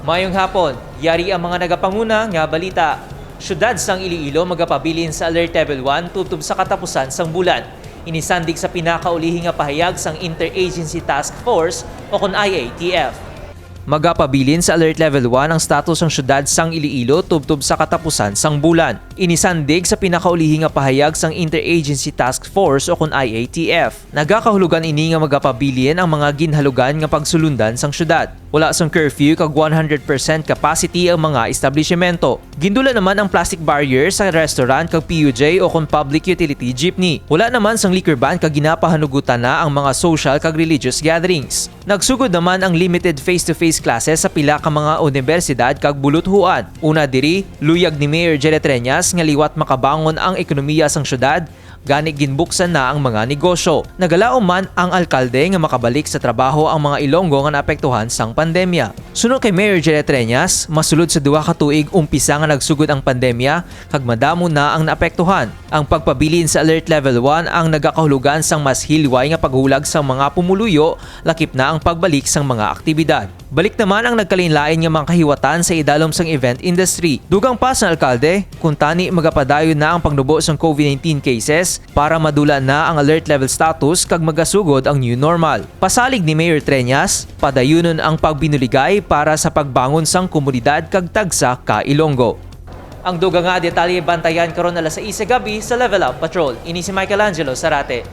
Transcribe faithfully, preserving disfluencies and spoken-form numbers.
Mayong hapon, yari ang mga nagapanguna nga balita. Siyudad sang Iloilo magapabilin sa Alert Level one tubtob sa katapusan sang bulan. Inisandig sa pinakaulihi nga pahayag sang Interagency Task Force o kon I A T F. Magapabilin sa Alert Level one ang status sang siyudad sang Iloilo tubtob sa katapusan sang bulan. Inisandig sa pinakaulihi nga pahayag sang Interagency Task Force o kon I A T F. Nagakahulugan ini nga magapabilin ang mga ginhalugan nga pagsulundan sang siyudad. Wala sang curfew kag one hundred percent capacity ang mga establishmento. Gindula naman ang plastic barrier sa restaurant kag P U J o kon public utility jeepney. Wala naman sang liquor ban kag ginapahanugutan na ang mga social kag religious gatherings. Nagsugod naman ang limited face-to-face classes sa pila ka mga unibersidad kag buluthuan. Una diri, luyag ni Mayor Jere Treñas nga liwat makabangon ang ekonomiya sang siyudad, gani ginbuksan na ang mga negosyo. Nagalaom man ang alkalde nga makabalik sa trabaho ang mga Ilonggo nga naapektuhan sang pandemya. Suno kay Mayor Jere Treñas, masulod sa duha ka tuig umpisa nga nagsugod ang pandemya kag madamo na ang naapektuhan. Ang pagpabilin sa Alert Level one ang nagakahulugan sang mas hilway nga paghulag sang mga pumuluyo, lakip na ang pagbalik sang mga aktibidad. Balik naman ang nagkalainlain nga mga kahiwatan sa idalom sang event industry. Dugang pa sang alkalde, kuntani magapadayon na ang pagnubo sang COVID nineteen cases para madula na ang alert level status kag magasugod ang new normal. Pasalig ni Mayor Treñas, padayunon ang pagbinuligay para sa pagbangon sang komunidad kag tagsa ka Ilonggo. Ang dugang nga detalye bantayan karon alas sais sa gabi sa Level Up Patrol. Ini si Michelangelo Sarate.